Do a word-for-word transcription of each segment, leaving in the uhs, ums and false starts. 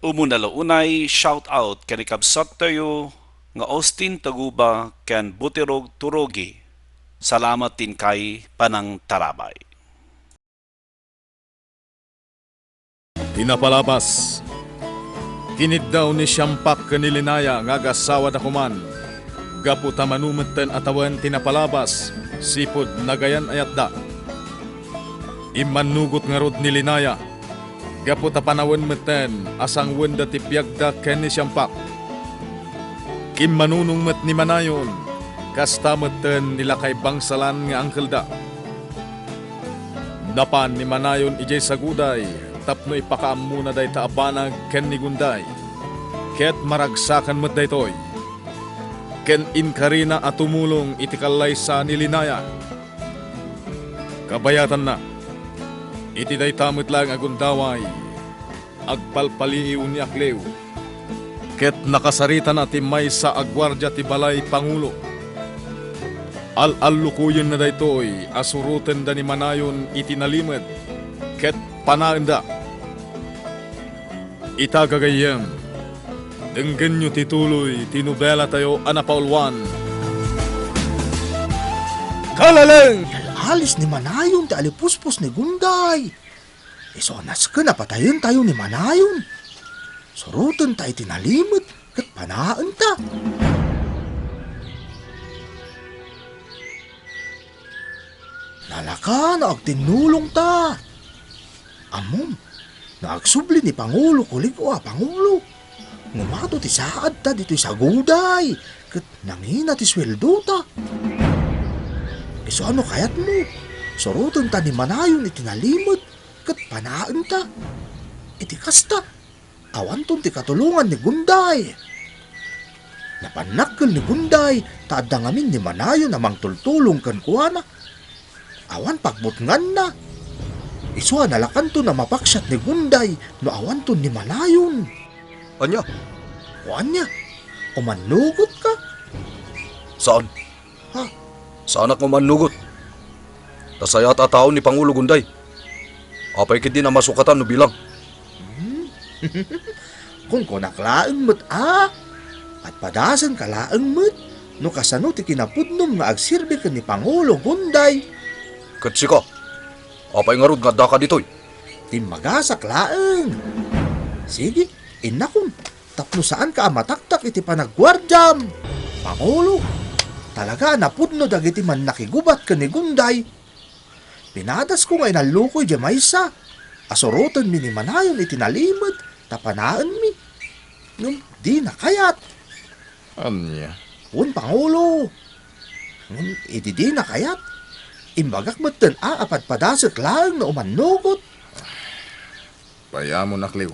Umuna la unay, shout out ken ikabsattayo nga Austin Taguba ken Butirog Turogi. Salamat ti inkay panangtarabay. Ti napalabas. Kiniddaw ni Siampak ken ni Linaya nga agasawada koman. Gapu ta mano metten a tawen ti napalabas, sipud nagayan-ayatda. Immannugot ngarud ni Linaya, gapu ta panawen metten a sangwenda ti biagda ken ni Siampak. Kimmanunong met ni Manayon, kasta metten ni lakay bangsalan nga angkelda. Napan ni Manayon idiay Saguday tapno ipakaammona dayta a banag ken ni Gunday. Ket maragsakan met daytoy. Ken inkarina a tumulong iti kallaysa ni Linaya. Kabayatanna, iti dayta met laeng a gundaway, agpalpaliiw ni Akliw. Ket nakasaritana ti maysa a guardia ti balay pangulo. Al-allukoyenna daytoy a surotenda ni Manayon iti nalimed ket panaenda. Ita gagayyem, denggenyo ti tuloy ti nobelatayo a napauluan. Kalaleng! Inal-alis ni Manayon ti alipuspos ni Gunday. Isu a nasken a patayentayo ni Manayon. Surotenta iti nalimed ket panaenta. Nalaka no agtinnulongta. Ammom, no agsubli ni Pangulo Kulig-o a Pangulo, ngumato ti saadta ditoy Saguday, ket nangina ti sueldota. Isu a no kayatmo, surotenta ni Manayon iti nalimed, ket panaenta. Iti kasta, awanton ti katulongan ni Gunday. Napannakkel ni Gunday ta adda ngamin ni Manayon a mangtultulong kenkuana. Awan pagbutnganna. Isu a nalakanton a mapaksiat ni Gunday no awanton ni Manayon. Ania? O ania? Umannugotka? Saan. Ha? Saanak nga umannugot. Ta sayaat a tao ni Pangulo Gunday. Apay ketdin a masukatan no bilang? Hmm? Kunkunak laeng met a, padpadasenka laeng met no kasano ti kinapudnom nga agserbi ken ni Pangulo Gunday. Ket sika, apay ngarud nga addaka ditoy? Timmagasak laeng. Sige, innakon. Tapno saanka a mataktak iti panagguardiam. Pangulo, talaga a napudno dagiti mannakigubat ken ni Gunday. Pinadasko nga inallukoy diay maysa a surotenmi ni Manayon iti nalimed ta panaenmi. Ngem dina kayat. Ania? Wen, Pangulo. Ngem idi dina kayat, imbagak metten a, a padpadasek laeng no umannugot. Payamon, Akliw.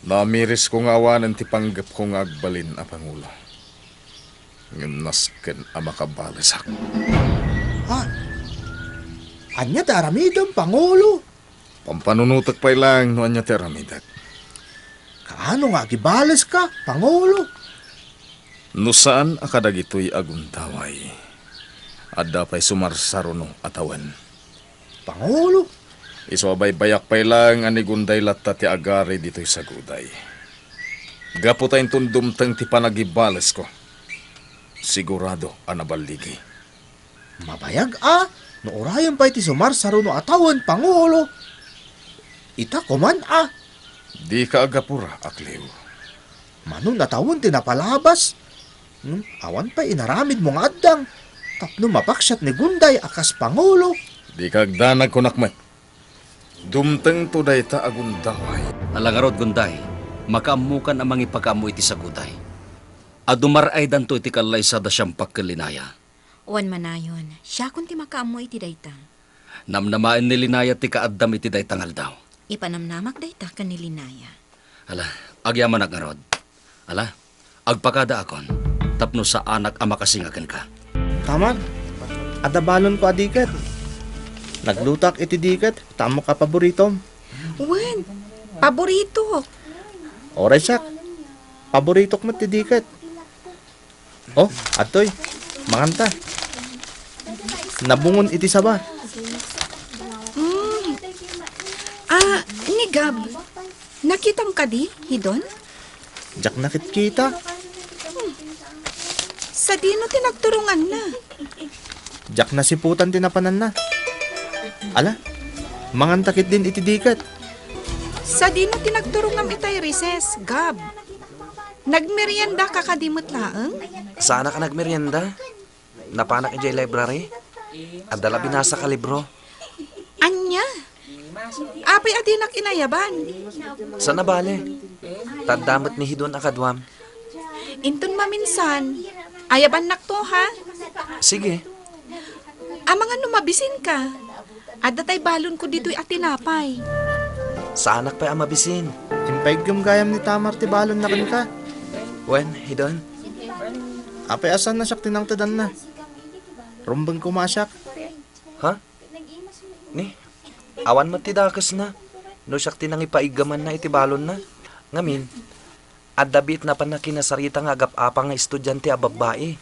Namirisko nga awanen ti panggepko nga agbalin a pangulo. Ngem nasken a makabalesak. Ha? Ania ti aramidem, Pangulo? Pampanunotek pay laeng no ania ti aramidek. Kaano nga agibaleska, Pangulo? No saan a kadagitoy a gundaway, adda pay sumarsaruno a tawen. Pangulo. Isu a baybayak pay laeng a ni Gunday latta ti agari ditoy Saguday. Gapu ta inton dumteng ti panagibalesko, sigurado a naballigi. Mabayag a, no urayen pay ti sumarsaruno a tawen, Pangulo. Ita koman a. Dika agapura, Akliw. Mano a tawen ti napalabas. Hmm, awan pay inaramidmo nga addang tapno mapaksiat ni Gunday a kas Pangulo. Dika agdanag, kunak met. Dumtengto dayta a gundaway. Ala ngarud, Gunday, makaammokan a mangipakaammo iti Saguday. Adu mar-aydanto iti kallaysa da Siampak ken Linaya. Wen Manayon, siakon ti makaammo iti dayta. Namnamaen ni Linaya ti kaaddam iti dayta nga aldaw. Ipanamnamak dayta ken ni Linaya. Ala, agyamanak ngarud. Ala, agpakadaakon, tapno saanak a makasinga kenka. Kamag, adda balonko a diket. Naglutak iti diket, ta ammok a paboritom. Wen, paboritok. Oray siak, paboritok met ti diket. Oh, adtoy. Manganta. Nabungon iti saba. Mm. Ah, ni Gab. Nakitam kadi, Hidon? Diak nakitkita. Sadino ti nagturonganna? Diak nasiputan ti napananna. Ala, manganta ketdin iti diket. Sadino ti nagturongam itay recess, Gab? Nagmerienda ka kadi met laeng? Saanak a nagmerienda. Napanak idiay library. Adda la binasak a libro. Ania? Apay a dinak inayaban? Saan a bale. Ta adda met ni Hidon a kaduam. Inton maminsan, ayabannakto, ha? Sige. Amangan no mabisinka. Adda tay balonko ditoy a tinapay. Saanak pay a mabisin. Impaiggem gayam ni Tamar ti balonna kenka. Wen, Hidon? Apay a saan a siak ti nangtedanna. Rumbeng koma a siak. Ha? Ni, awan met ti dakesna no siak ti nangipaiggamanna iti balonna. Ngamin, adda biit napan a kinasarita nga agap-apa nga estudiante a babbai.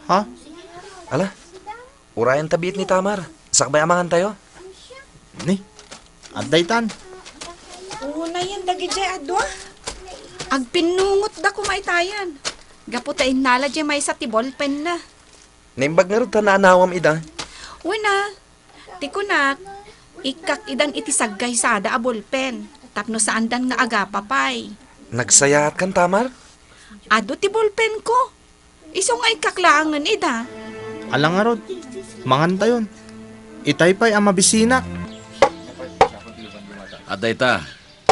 Ha? Ala, urayenta biit ni Tamar. Sakbay a mangantayo. Ni, adda itan. Unayen dagidiay a dua. Agpinnungotda koma itayan. Gapu ta innala diay maysa ti ballpenna. Naimbag ngarud ta naanawam ida? Wen a, ti kunak, ikkak idan iti saggaysada a ballpen, tapno saandan nga agapa pay. Nagsayaatkan, Tamar? Adu ti ballpenko. Isu nga ikkak laengen ida. Ala ngarud, mangantayon. Itay pay a mabisinak. Adda ita,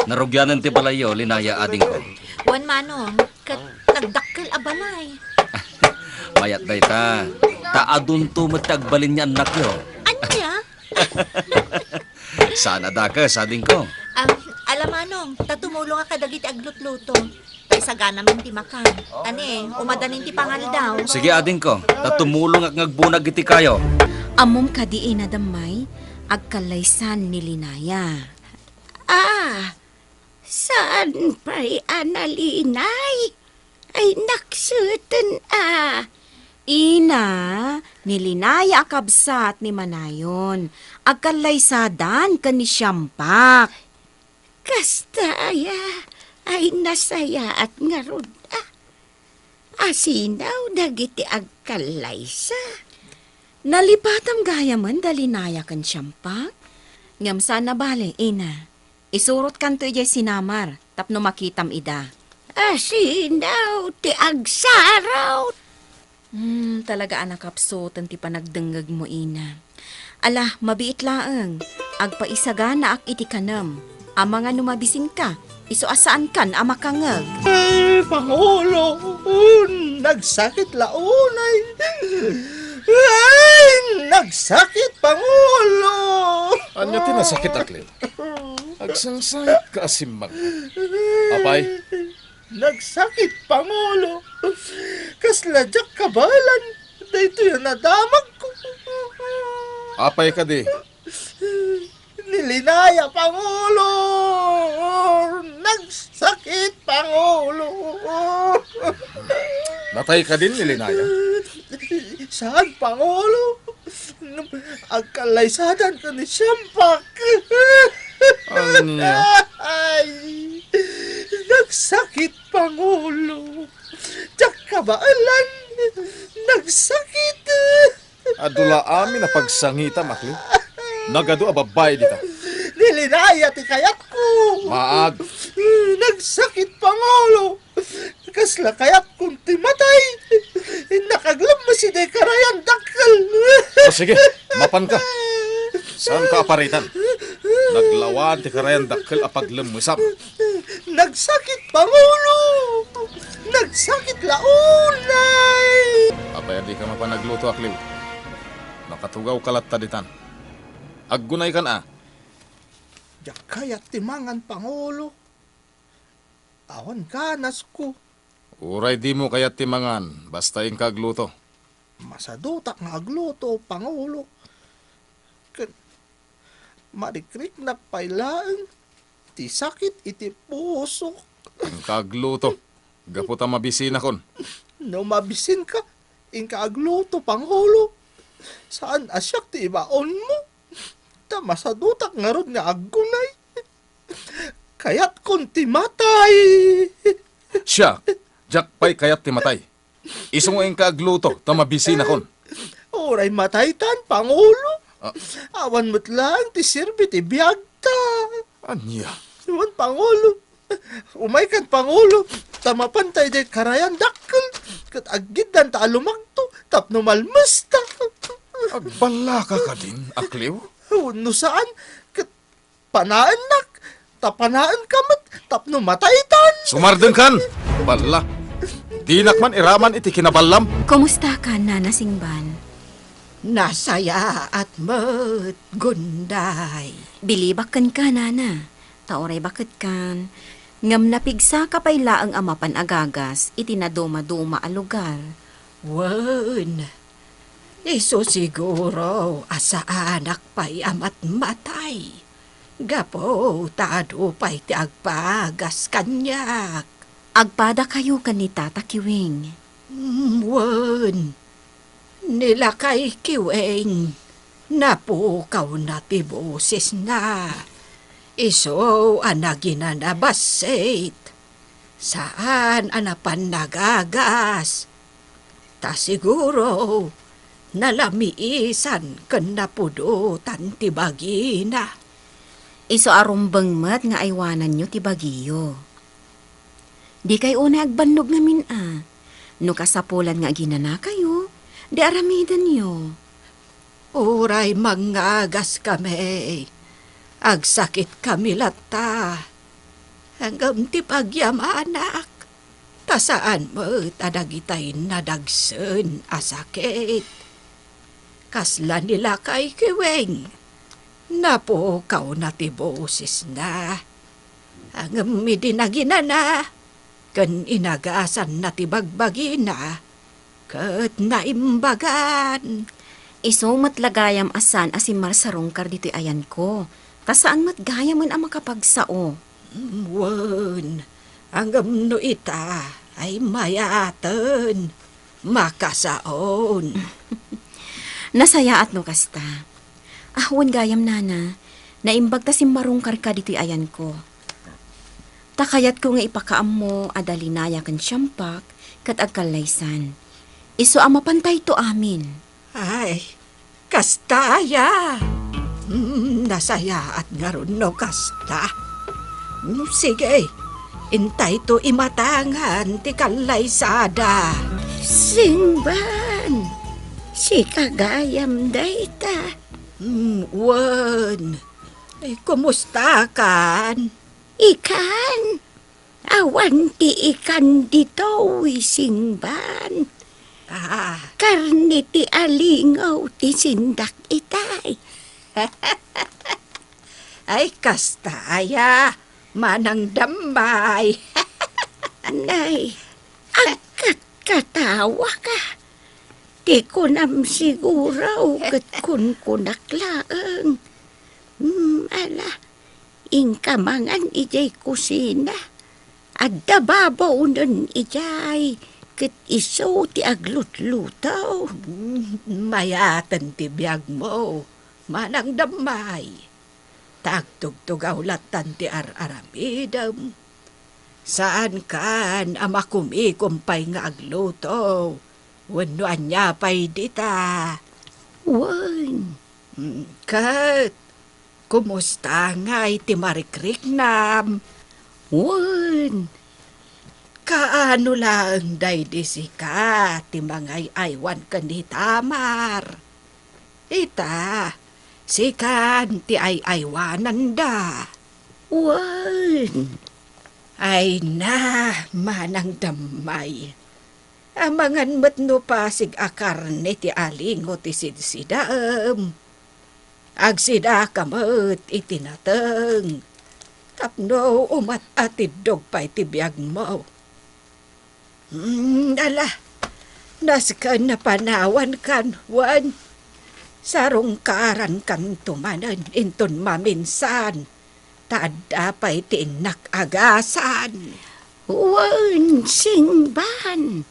narugianen ti balayyo, Linaya, adingko. Wen, Manong, ket nagdakkel a balay. Mayat dayta, ta adunto met ti agbalin nga annakyo. Ania? Saan a dakes, adingko? Ah, ala, Manong, ta tumulongak kadagiti aglutluto. Ta isaganamin ti makan. Ta ne, umadanin ti pangaldaw. Sige, adingko, ta tumulongak nga agbunag iti kayo. Ammom kadi, Ina Dammay, agkallaysan ni Linaya. Ah, saan pay a nalinay? Ay, nakseten a. Ina, ni Linaya a kabsat ni Manayon, agkallaysadan ken ni Siampak. Kasta aya, ay nasayaat ngarud a. Asinaw dagiti agkallaysa. Nalipatam gayamen da Linaya ken Siampak. Ngem saan a bale, Ina. Isurotkanto idiay sinamar tapno makitam ida. Asinaw ti agsarot? Hmm, talaga a nakapsuten ti panagdengngegmo, Ina. Ala, mabiit laeng. Agpaisaganaak iti kanem. Amangan no mabisinka, isu a saankan a makangeg. Ay, Pangulo, nagsakit la unay. Ay, nagsakit, Pangulo. Ania ti nasakit, Akli? Agsangsayatka a simmang. Apay? Nagsakit, Pangulo. Kasla diak kabaelan daytoy a nadamagko. Apay kadi? Ni Linaya, Pangulo. Nagsakit, Pangulo. Natay kadin ni Linaya? Saan, Pangulo. Agkallaysadan ken ni Siampak. Ania? Ay, nagsakit, Pangulo. Diak kabaelan. Nagsakit. Adu la amin a pagsangitam, Akli. Nagadu a babbai dita. Ni Linaya ti kayatko. Maag. Nagsakit, Pangulo. Kasla kayatkon ti matay. Innak aglemmes idiay karayan dakkel. O sige, mapanka. Saanka a paritan. Naglawan ti karayan dakkel a paglemmesam. Nagsakit, Pangulo. Nagsakit la unay. Apay a dika mapan agluto, Akli? Makatugawka latta ditan. Aggunaykan a. Diak kayat ti mangan, Pangulo. Awan ganasko. Uray dimo kayat ti mangan, basta inka agluto. Masadutak nga agluto, Pangulo. Ken marikriknak pay laeng ti sakit iti pusok. Inka agluto, gapu ta mabisinakon. No mabisinka, inka agluto, Pangulo. Saan a siak ti ibaonmo. Ta masadutak ngarud nga aggunay. Kayatkon ti matay. Siak, diak pay kayat ti matay. Isu nga inka agluto ta mabisinakon. Uray mataytan, Pangulo. Ah. Awan met laeng ti serbi ti biagta. Ania? Wen, Pangulo. Umaykan, Pangulo, ta mapantay diay karayan dakkel, ket aggiddan ta a lumagto tapno malmesta. Agballaka kadin, Akliw? Wenno saan, ket panaennak, ta panaenka met tapno mataytan. Sumardengkan! Balla, dinak man iraman iti kinaballam. Kumustakan, Nana Singban? Nasayaat met, Gunday. Bilibak kenka, Nana, ta uray baketkan, ngem napigsaka pay laeng a mapan agagas iti nadumaduma a lugar. Wen, isu siguro a saanak pay a matmatay, gapu ta adu pay ti agpagas kaniak. Agpadakayo ken ni Tata Kiwing. Mm, wen, ni Lakay Kiwing, napukawna ti bosesna. Isu a naginana bassit. Saan a napan nagagas. Ta siguro, nalamiisan ken napudotan ti bagina. Isu a rumbeng met nga aywananyo ti bagiyo. Dikay unay agbannog ngamin a. No kasapulan nga aginanakayo, di aramidenyo. Uray mangngagaskami, agsakitkami latta. Ngem ti pagyamanak, ta saan met a dagitay nadagsen a sakit. Kasla ni Lakay Kiwing, napukawna ti bosesna. Ngem idi naginana, ken inagasanna ti bagbagina, ket naimbagan. Isu met la gayam a saan a simmarsarungkar ditoy ayanko, ta saan met gayamen a makapagsao. Mm, wen, ngem no ita ay mayaten, makasaon. Nasayaat no kasta. Ah, wen gayam, Nana, naimbag ta simmarungkarka ditoy ayanko. Ta kayatko nga ipakaammo a Dalinaya ken Siampak ket agkallaysan. Isu a mapantayto amin. Ay, kasta aya. Mm, nasayaat ngarud no kasta. Mm, sige, intayto imatangan ti kallaysada. Singban, sika gayam dayta. Mm, wen. Ay, kumustakan? Ikan? Awan ti ikan ditoy, Singban. Ah. Karne ti alingaw ti sindak itay. Ay, kasta aya, manang dammay. Nay, agkatkatawaka. Ti kunam siguro ket kunkunak laeng. Hmm, ala, inka mangan idiay kusina. Adda babonen idiay, ket isu ti aglutluto. Hmm, mayaten ti biagmo, manang dammay. Ta agtugtugaw lattan ti ar-aramidem. Saankan a makumikom pay nga agluto wenno ania pay dita. Wen. Mm, ket, kumusta ngay ti marikriknam? Wen. Kaano laeng daydi sika ti mangay-aywan ken ni Tamar? Ita, sikan ti ay-aywananda. Wen. Ay na, manang dammay. Amangan met no pasig a karne ti alingo ti sidsidaem. Agsidaka met iti nateng tapno umat a tiddog pay ti biagmo. Hmm, ala, nasken a panawankan, wen, sarungkarankanto manen inton maminsan, ta adda pay ti innak agasan. Wen, Singban,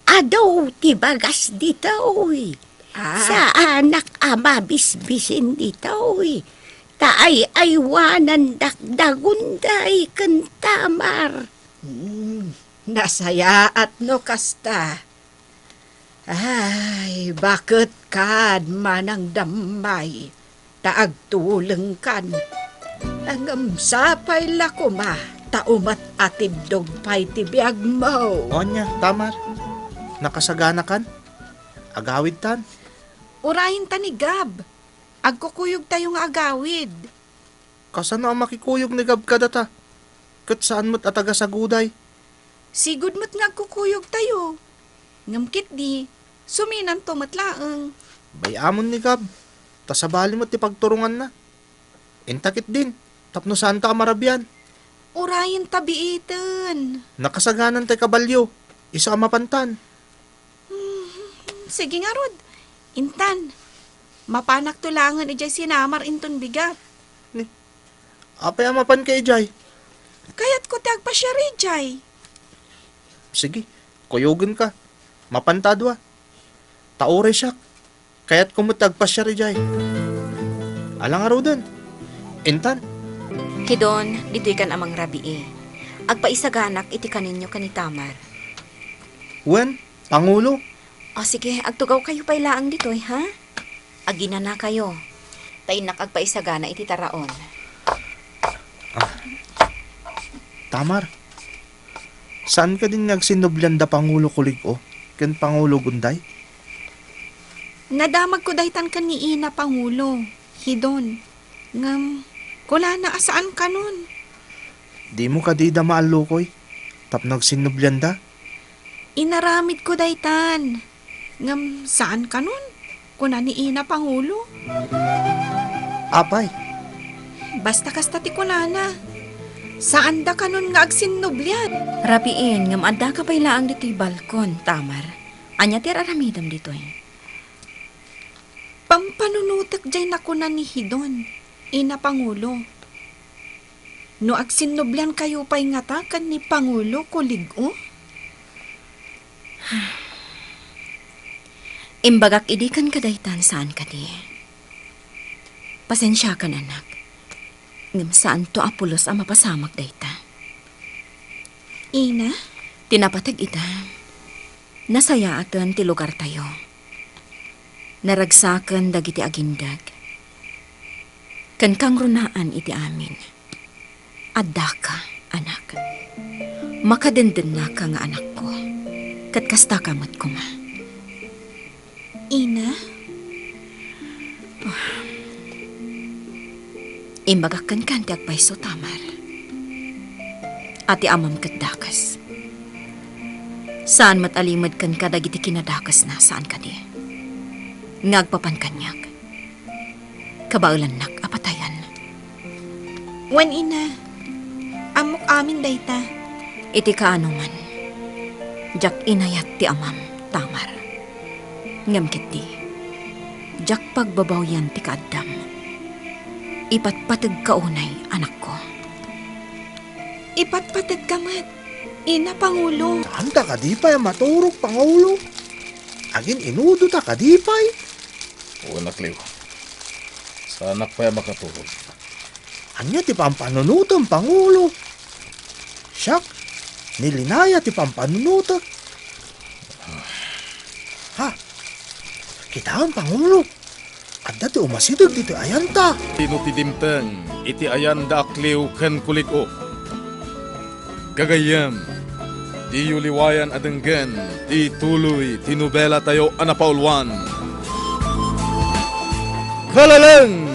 adu ti bagas ditoy. Ah. Saanak a mabisbisin ditoy. Ta ay-aywanandak da Gunday ken Tamar. Hmm, nasayaat no kasta. Ay, baket kad manang dammay, ta agtulengkan. Ngem sapay la koma, ta umat a tiddog pay ti biagmo. Ania, Tamar? Nakasaganakan? Agawidtan? Urayenta ni Gab. Agkukuyogtayo nga agawid. Kasano a makikuyog ni Gab kadata? Ket saan met a taga-Saguday. Sigud met nga agkukuyogtayo. Ngem ketdi, suminanto met laeng. Bay-amon ni Gab, ta sabali met ti pagturonganna. Inta ketdin, tapno saanta a marabian. Urayenta biiten. Nakasaganan tay kabalio, isu a mapantan. Hmm, sige ngarud. Intan, mapanakto laengen idiay sinamar inton bigat. Ni, apay a mapanka idiay? Kayatko ti agpasiar idiay. Sige, kuyogenka. Mapanta a dua. Ta uray siak, kayatko met ti agpasiar idiay. Ala ngaruden. Intan. Hidon, ditoykan a mangrabii. Agpaisaganak iti kaninyo ken ni Tamar. Wen, Pangulo. O sige, agtugawkayo pay laeng ditoy, ha? Aginanakayo. Ta innak agpaisagana iti taraon. Ah. Tamar, saan kadin nga agsinnublian da Pangulo Kulig-o ken Pangulo Gunday? Nadamagko daytan ken ni Ina Pangulo, Hidon. Ngem, kunana a saan kanon. Dimo kadi da maallukoy tapno agsinnublian da? Inaramidko daytan. Ngem saan kanon, kuna ni Ina Pangulo. Apay? Basta kasta ti kunana. Saanda kanon nga agsinnublian. Rabiin, ngem addaka pay laeng ditoy balkon, Tamar. Ania ti ar-aramidem ditoy? Pampanunotek diay nakuna ni Hidon, Ina Pangulo. No agsinnubliankayo pay ngata ken ni Pangulo Kulig-o? Imbagak idi kenka daytan saan kadi. Pasensiakan, anak. Ngem saanto a pulos a mapasamak dayta. Ina? Ti napateg ita, nasayaaten ti lugartayo. Naragsaken dagiti agindeg. Ken kangrunaan iti amin. Addaka, anak. Makadendennaka nga anakko. Ket kastaka met koma. Ina? Ah. Imbagak kenka ti agpayso, Tamar. A ti amam ket dakes. Saan met a limed kenka dagiti kinadakesna, saan kadi? Nga agpapan kaniak. Kabaelannak a patayan. Wen, ina, ammok amin dayta. Iti kaanoman, diak inayat ti amam, Tamar. Ngem ketdi, diak pagbabawian ti kaaddam. Ipatpategka unay, anakko. Ipatpategka met, ina Pangulo. Saanta kadi pay a maturog, Pangulo? Agin-inudota kadi pay? Wen, Akliw. Saanak pay a makaturog. Ania ti pampanunotem, Pangulo? Siak, ni Linaya ti pampanunotek. Ha? Kitaem, Pangulo. Adda ti umasideg ditoy ayanta. Sino ti dimteng iti ayan da Akliw ken Kulig-o? Gagayyem, diyo liwayan a denggen ti tuloy ti nobelatayo a napauluan. Kalaleng!